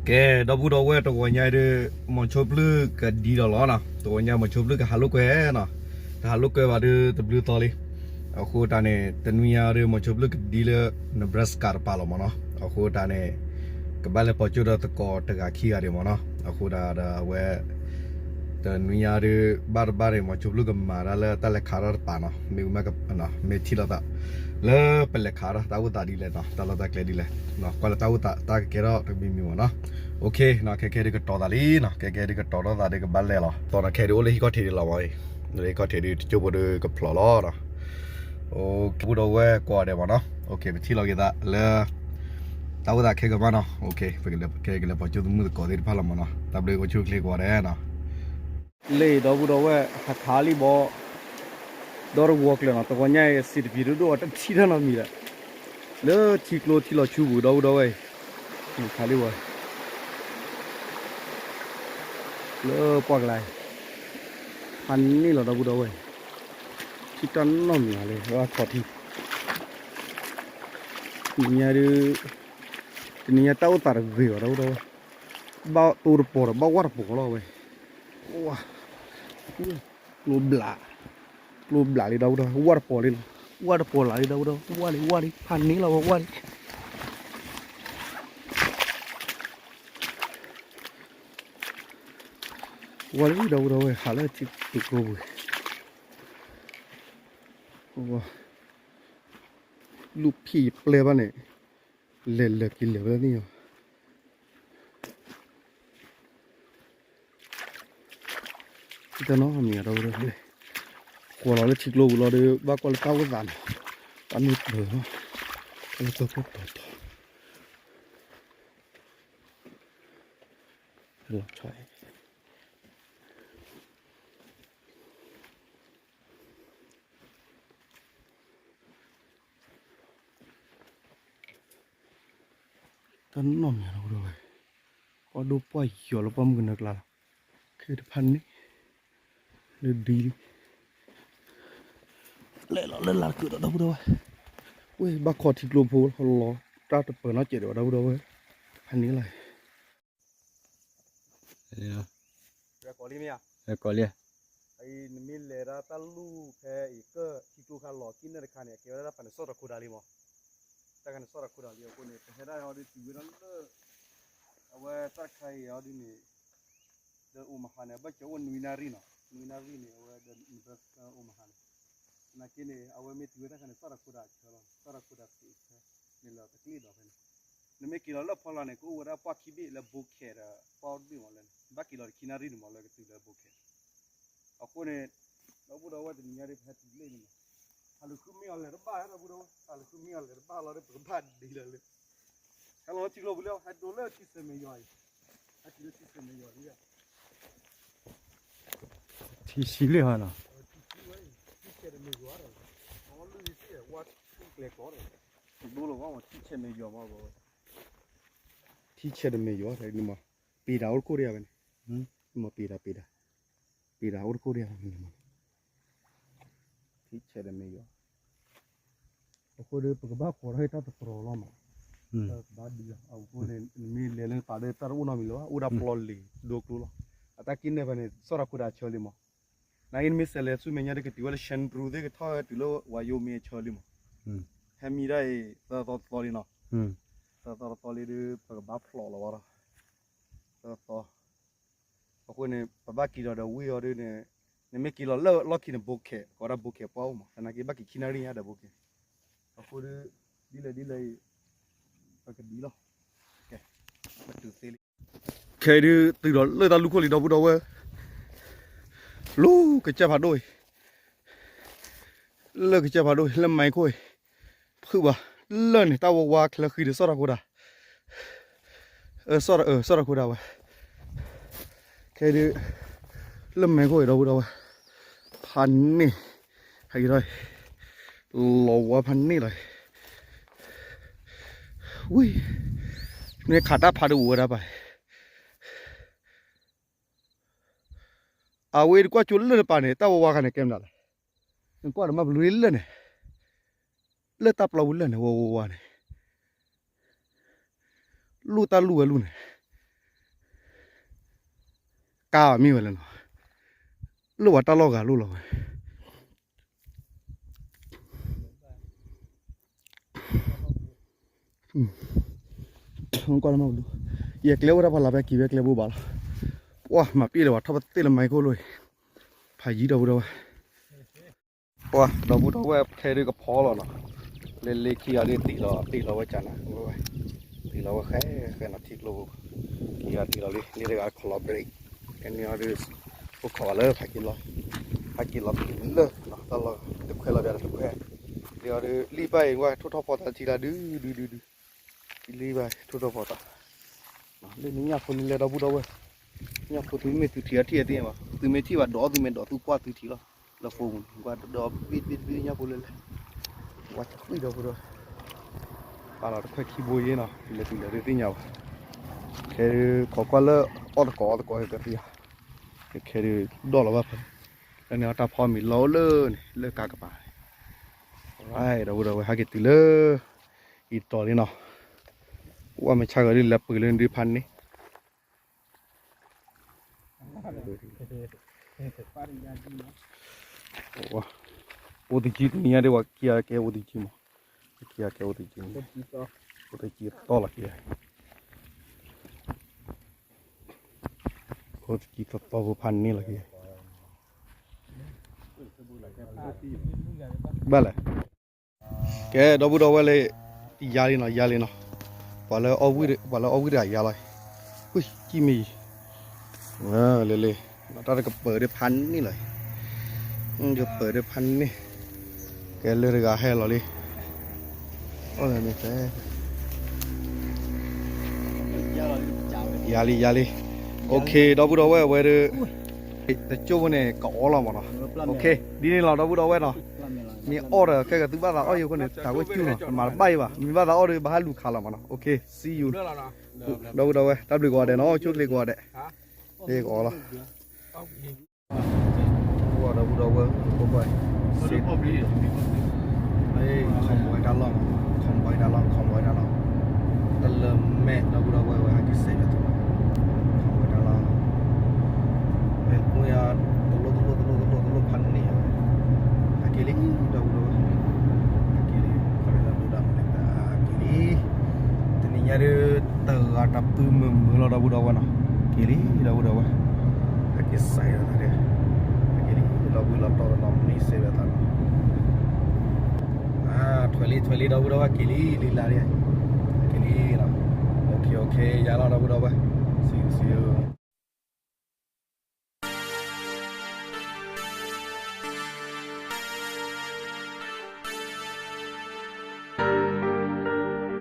ကဲ ဒီပုၢ်ဒီဝဲၢ် တဂီၤညါဒုး မီၤဆိဖျၢၣ်ကဒံလီၤလီၤနီၤ, တဂီၤညါမီၤဆိဖျၢၣ်ကဟးလိာ်ကွဲနီၤ, တဟးလိာ်ကွဲဘၣ်ဒုးတဘျုးသီလံ, အဃိတၢ်န့ၣ် တနွံညါဒုး မီၤဆိဖျၢၣ်ကဒံလၢ Nebraska တပၤလီၤမၢ်နီၤ, အဃိတၢ်န့ၣ် ကဘၣ်လဲၤပိာ်ကၠိဒီးသကိးတဂၤခံဂၤဒံးမၢ်နီၤ, အဃိဒၣ်ဒီးအဝဲ တနွံညါဒုး ဘၣ်တဘၣ်န့ၣ် မီၤဆိဖျၢၣ်ကမၤတၢ်လၢတၢ်လဲၤခးထီၣ်တပၤနီၤ, မ့ၢ်မ့ၢ်ထံၣ်လိာ်သး လၢပလဲၤခးထီၣ်တၢ်အိၣ်သးဒ်လဲၣ်နီၤ, တၢ်လီၢ်တၢ်ကျဲဒ်လဲၣ်, ကွၢ်လၢတၢ်အိၣ်သးတၢ်ကကဲထီၣ်တမံၤမံၤမၢ်နီၤ, ခဲခဲဒုးကတီၤသးလံနီၤ, ခဲခဲဒုးကတီၤထီၣ်သးဒုးကဘၣ်လဲၤလီၤ, သီနီၤခဲဒုးအိၣ်လၢဟံၣ်ခီၣ်ထံးဒုးလီၤမၢ်အံၤ, လၢဟံၣ်ခီၣ်ထံးဒုးတကၠိဖိဒုးကဖျိးလီၤနီၤ ဒီပုၢ်ဒီဝဲၢ်ကိးဂၤဒဲးမၢ်နီၤ, ပထံၣ်လိာ်က့ၤသးလၢ တၢ်အိၣ်သးခဲကမၣ်နီၤ, ခဲကလဲၤပိာ်ကၠိသမုၣ်သကိးသ့ၣ်တဖၣ်လီၤမၢ်နီၤ, တၢ်ဘျုးကိးဆူၣ်ချ့ကိးဂၤဒဲးနီၤ, လၢဒီပုၢ်ဒီဝဲၢ် ဟးခးလံဘီ ဒီတဝီကျၢၤနီၤ, တဂီၤညါအံၤ စံးတပံၤဒိၣ်ဒိၣ်အတထံၣ်တၢ်နီတမံၤဒီး လၢထံကျိထံလီၤဆူပူၤ ဒီပုၢ်ဒီဝဲၢ်အံၤ, ခးလံဝဲ လၢပှၢ်ကလါအံၤ ဖးန့ၢ်လီၤ ဒီပုၢ်ဒီဝဲၢ်အံၤ, ထံၣ်တၢ်နီတမံၤလၢအခီၣ်ထံး, တနံၤညါဒုး တနံၤညါတၢ်အိၣ်သးတဂ့ၤဘၣ် ဒီပုၢ်ဒီဝဲၢ်, ဘၣ်တိၢ်တပီၤဒီးဘၣ်ဝၣ်တပီၤလီၤဝဲ, ဝါ ကျိဘျး, ကျိဘျးလံ ဒီပုၢ်ဒီဝဲၢ်, ဝၣ်တပီၤလံနီၤ, ဝၣ်တပီၤလၢ်လံ ဒီပုၢ်ဒီဝဲၢ်, ဝၣ်လံ ဝၣ်လံ ဖးန့ၢ်လီၤဝဲ ဝၣ်လံ ဝၣ်လံ ဒီပုၢ်ဒီဝဲၢ် ဟးလၢထံကျိပူၤ, လူၢ်ဖံးယပျဲၢ်ဘၣ်န့ၣ် လဲၤလဲၤက့ၤလဲၤဝဲဒၣ်န့ၣ်လီၤ, ထံၣ်တၢ်နီတမံၤ ဒီပုၢ်ဒီဝဲၢ်, ကွၢ်လီၤလၢထံကျိပူၤလီၤဒီး ဘၣ်ကွၢ်လၢတၢ်အိၣ်သးနီၤ, တၢ်မ့ၢ်ပၢၤလီၤ, တၢ်လၢတၢ်ကီၢ်တီၤတီၤ လီၤဆီ တၢ်နီၢ်မံၤလီၤ ဒီပုၢ်ဒီဝဲၢ်, ပှၢ်ဒိၣ်ပှၢ်ယီၤလၢပှၢ်မုၢ်ကနၢအကျါလီၤ, ခဲတဖၣ်န့ၣ် လၢဒ်လံ, လဲၤလီၤလၢလၢ်တကုာ်ဒီး ဒီပုၢ်ဒီဝဲၢ်, ဝဲဘၣ်ခီထံကျိဖိလီၤ, တၢ်တပၢၤနီတစဲးဒံးဘၣ် ဒီပုၢ်ဒီဝဲၢ်, ဖးန့ၢ်လီၤ ကိးလံမ့ၢ်ဧါ, ကိးလံ, နမ့ၢ်လဲၤဒၣ်တၢ်လူၢ်ဖဲအံၤ ကၢၢ်ထံကျိခါလီၤကံၢ်နၢၣ်တခါန့ၣ် အကဲဝဲဒၣ်တၢ်ဖးန့ၣ်စီၣ်တၢ်ခိတၢ်လံမး, တၢ်ခါန့ၣ်စီၣ်တၢ်ခိတၢ်လံအဃိန့ၣ် ပဟဲဒၣ်အီၤဒုးတုၤဝဲဒၣ်လၢ အဝဲတၢ်တခါအံၤအီၤဒုးန့ၣ် ဒီးအိၣ်မဟါန့ၣ် ဘၣ်စၢၤအိၣ်နွံနၣ်ရံၣ်နီၤ, နွံနၣ်ရံၣ်န့ၣ် အဝဲဒီး Nebraska အိၣ်မဟါန့ၣ်, သနာ်က့န့ၣ် အဝဲမ့ၢ်တုၤဝဲတၢ်ခါန့ၣ် စီၣ်တၢ်ခိတၢ်အဆၢလီၤ, စီၣ်တၢ်ခိတၢ်သ့အဆၢ, န့ၣ်လီၤတကျ့ၣ်ဒီးဖဲန့ၣ်, နမ့ၢ်က့ၤလီၤလၢဖီလီၤန့ၣ် ကအိၣ်ဝဲဒၣ်ပှၢ်ခံဘ့ၣ်လၢ ဘိခဲးဒီး ပှၢ်ဒ့ၣ်မးလၢန့ၣ် ဘၣ်က့ၤလီၤတခံနၣ်ရံၣ်န့ၣ်မးလၢကတုၤလၢဘိခဲး အဃိန့ၣ် ဒီပုၢ်ဒီဝဲၢ်တနံၤညါဒ်ပဟဲတုၤလၢန့ၣ်မး, ဟးလူၤဃုမ့ၢ်အီၤလဲၤတဘၣ်ဒီပုၢ်ဒီဝဲၢ်, ဟးလူၤဃုမ့ၢ်အီၤလဲၤတဘၣ်လီၤဒီး ပကဘၣ်ဒ်လီၤလၢ, ဟဲလီၤလၢထံကျိပူၤလံ ဟဲဒိလၢထံဆၢမဲာ်ယွၤအံၤ, ဟဲတုၤလၢထံဆၢမဲာ်ယွၤလံ, ထံဆံးလံဟီနီၤ, ထံဆံးဝဲ, ထံဆဲးတမဲာ်ယွၤဒီး, အဝဲလၢထံဆဲးဝါထူကျဲၤကျီဒီး, ဒိလီၤဝဲမး ထံဆဲးမဲာ်ယွၤမး, ထံဆဲးတမဲာ်ယွၤန့ၣ်မး, ပ့ၤတၢ်အိၣ်တခိၣ်ဒံးဧါန့ၣ်, မ့ၢ်ပ့ၤတၢ်ပ့ၤတၢ် ပ့ၤတၢ်အိၣ်တခိၣ်ဒံးဧါန့ၣ်မး, ထံဆဲးတမဲာ်ယွၤ, အဃိဒီး ပကဘၣ်ကိးထီၣ်တၢ်သတြီၤလီၤမး, ပကဘၣ်ဒ်လီၤ, အဃိန့ၣ် နမ့ၢ်လဲၤလၢပာ်ဒီးတၢ်တအိၣ်နီတမံၤလၢၤဘၣ် အိၣ်ဒၣ်ပျီလံၤဒိကျိလီၤ, အတၢ်က့ၢ်နဲၣ်ဖဲန့ၣ် စီၣ်တၢ်ခိတၢ်ဆၢလံမး, နာ်က့နမ့ၢ်စဲးလဲၤဆူမဲာ်ညါဒီး ကတုၤဝဲလၢ Shands Road သ့ၣ်ကထီၣ်ဝဲတုၤလၢ Wyoming အဆၢလံမး, ဟဲမံဒၣ်အံၤ သၢသီတသီလံနီၤ, သၢသီတသီလံဒီး ပကဘၣ်ဖျိးလီၤဝဲဒီး သၢသီ အဃိန့ၣ် ပဘၣ်က့ၤလီၤဒီးဝ့ၢ်အီၤဒ်န့ၣ်, နမ့ၢ်က့ၤလီၤလၢလီၢ်ခံန့ၣ် ဘိခဲး ကိးဝဲဒၣ်ဘိခဲးပှၢ်အိၣ်မး, သနာ်က့ဘၣ်က့ၤခံနၣ်ရံၣ်ညါဒီးဘိခဲး, အဃိဒီး ဒ်လဲၣ်ဒ်လဲၣ်အံၤ ပကဒ်လီၤ, ကဲ, ပတုၤသ့လံ, ခဲအံၤဒုးတုၤလီၤလၢတၢ်လူၢ်ခိၣ်လံ ဒီပုၢ်ဒီဝဲၢ်, လၢကစၢၢ်ဖးဒိၣ်အံၤ လၢကစၢၢ်ဖးဒိၣ်အံၤ လၢမဲခိၣ်အံၤ, ဖုးဘၣ်, လၢန့ၣ် တၢ်ဝဲဝါချၢဃံဒီး စီၣ်တၢ်ခိတၢ် စီၣ်တၢ်ခိတၢ်ဝဲ, ခဲဒုး လၢမဲခိၣ်အံၤ ဒီပုၢ်ဒီဝဲၢ်, ဖးန့ၣ်, ဟဲက့ၤထီၣ်, လီၤဝါဖးန့ၣ်လီၤ, ဝံၤ, မ့ၢ်ခးတၢ်ဖးဒိၣ်အိၣ်ဝဲဒၣ်ပၢ်, အဝဲတကွၢ်ကၠိလၢတပၤန့ၣ် တၢ်ဝဲဝါခါန့ၣ် ကဲမနုၤလဲၣ်, နကွၢ်ဒီးမ့ၢ်ဘျုးလၢန့ၣ်, လၢတၢ်ပျီဝံၤလၢန့ၣ် ဝဲဝဲဝါန့ၣ် လူၢ်တၢ်လူၢ်ဝဲလူၢ်န့ၣ်, ကါမ့ၢ်ဝဲလဲၣ်နီၤ, လၢပှၤတၢ်လီၢ်ဂၤလိၣ်လီၤဝဲ ကွၢ်လၢမၤဘလူး, ယကျဲအိၣ်တၢ်ဖးလၢ်ဖဲက့ၤဝဲကျဲဘိဘၣ်လီၤ, ပှၢ်မၤပ့ၣ်လၢၤဝဲ ထီၣ်ပသ့ၣ်လၢမၤခိၣ်လိၣ်အံၤ, ဖးယံၤဒီပုၢ်ဒီဝဲၢ် ပှၢ်ဒီပုၢ်ဒီဝဲၢ် ခဲဒုးကဖီလီၤနီၤ, လၢလ့ခံဂၤဒုးတ့ၢ်လီၤ တ့ၢ်လီၤဝဲကၢ်နၤဝဲ, တ့ၢ်လီၤဝဲဃဲဃဲနီၤ ထံကျိပူၤ, ခံဂၤတ့ၢ်လီၤလံ လ့တဂၤခီလီၤ break, ကဲန့ၣ်အီၤဒုး အိၣ်ခိးဘၣ်လၢဖးက့ၤလီၤ, ဖးက့ၤလီၤလၢ တၢ်လီၢ်တခွဲလီၤပျၢ်တခွဲ, လ့အီၤဒုး လံၣ်ဘၣ်အံၤ ဝဲထိၣ်ထီၣ်ဖီသးထံလၢဒုဒုဒုဒု လံၣ်ဘၣ်ထိၣ်ထီၣ်ဖီသး လၢနညၣ်ဖိလံလဲၣ်ဒီပုၢ်ဒီဝဲၢ်, ညၣ်ဖိသုမ့ၢ်သုထံၣ်အထံၣ်အသ့ဘၣ်, သုမ့ၢ်ထံၣ်ဘၣ်ဒိး သုမ့ၢ်ဒိးသုကွၢ်သုထံၣ်လီၤ, လၢဖိမုၣ် ကွၢ်ဒိးဘံၣ်ဘံၣ်ဘံၣ်ညၣ်ဖိလၢလဲၣ်, ဝါကွံာ်ဒီပုၢ်ဒီဝဲၢ်, ပာ်လီၤတခွဲခံဘိယ့နီၤ လဲၤတုၤလဲၤဒုးသ့ၣ်ညါဘၣ်, ခဲဒုးခိးကွၢ်လၢအီၣ်သကိးအီသကိး ကသ့ဧါ, ခဲဒုးဒီၣ်လီၤဘၣ်ဖဲ, လၢန့ၣ်အတၢ်ဖီမ့ၤလီၤအိၣ်လၢန့ၣ် လၢကါကပၤန့ၣ်, ဒီပုၢ်ဒီဝဲၢ် ဟဲက့ၤတုၤလၢ အံၤတီၤလံနီၤ, ဝဲမ့ၢ်ဆါဂၤဒ်လဲၤပှ့ၤလၢနဒုးဖးန့ၣ်, အိၣ်တကံတနံၤညါဒ်ဝဲခံဂၤကဲအိၣ်တကံမး, ခံဂၤကဲအိၣ်တကံ, အိၣ်တကံတီၢ်လီၤခံဂၤ, အိၣ်တကံတီၢ်တီၢ်ဖိဖးန့ၣ်လီၤခံဂၤ, ဘၣ်လဲၣ် ကဲဒီပုၢ်ဒီဝဲၢ်လၢ ယါလံနီၤ ယါလံနီၤ, ပှၤလၢအီၣ်ဝံၣ်တဂၤယါလီၤ, ဝံၣ်ကံၢ်မ့ၢ်ယံၤ, လၢလၢ တၢ်တကပၤဒုးဖးန့ၣ်လီၤ, ကပၤဒုးဖးန့ၣ်, ကဲလၢတဂၤဟဲလီၤလံ ယါလံ ယါလံ, OK ဒီပုၢ်ဒီဝဲၢ် အဝဲဒုး တကၠိၢ်ဖိန့ၣ် ကအီလီၤမးနီၤ, OK ဒ်န့ၣ်လီၤ ဒီပုၢ်ဒီဝဲၢ်နီၤ, မ့ၢ်အီၣ်ဒီးခဲကသုဘၣ်သးအီၣ်ယိအဃိန့ၣ် တၢ်ဝဲကၠူၢ်နီၤ တမၤတဘၣ်အံၤဘၣ်, မ့ၢ်ဘၣ်သးအီၣ်ဒီး ဘၣ်ဟးလူၤခးလီၤမးနီၤ, OK see you ဒီပုၢ်ဒီဝဲၢ် တၢ်ဘျုးကိးဂၤဒဲးနီၤ ဆိၣ်ချ့ကိးဂၤဒဲး, လၢကအီလီၤ ဒီပုၢ်ဒီဝဲၢ် ခီမီတၢ်လီၢ်, ခီမီတၢ်လီၢ်, ခီမီတၢ်လီၢ်, တလၢမဲာ် ဒီပုၢ်ဒီဝဲၢ် ဝဲဟဲက့ၤစဲးလၢသု, ခီမီတၢ်လီၢ်, မ့ၢ်ကွၢ်ယၤ တလိၣ်တလိၣ်တလိၣ်တလိၣ်တလိၣ်ဖးန့ၣ်, ဟဲက့ၤလံ ဒီပုၢ်ဒီဝဲၢ်, ဟဲက့ၤလံ, ခီလၢဒိၣ်ဒၣ်မးန့ၣ် ဟဲက့ၤလံ တနံၤညါဒုး တဂၤတၢ်ပုၢ်မုာ်မုာ်လီၤ ဒီပုၢ်ဒီဝဲၢ်နီၤ, က့ၤလံ ဒီပုၢ်ဒီဝဲၢ်, ဟဲက့ၤစဲးလီၤသးဒဲး, ဟဲက့ၤလံ လီၤဘှံးလီၤတီၤလီၤ မ့ၢ်စဲးလီၤသးလီၤ, ထွဲလံ ထွဲလံ ဒီပုၢ်ဒီဝဲၢ် က့ၤလံ လံလါဒဲး, က့ၤလံလီၤ, OK OK ယါလီၤ ဒီပုၢ်ဒီဝဲၢ်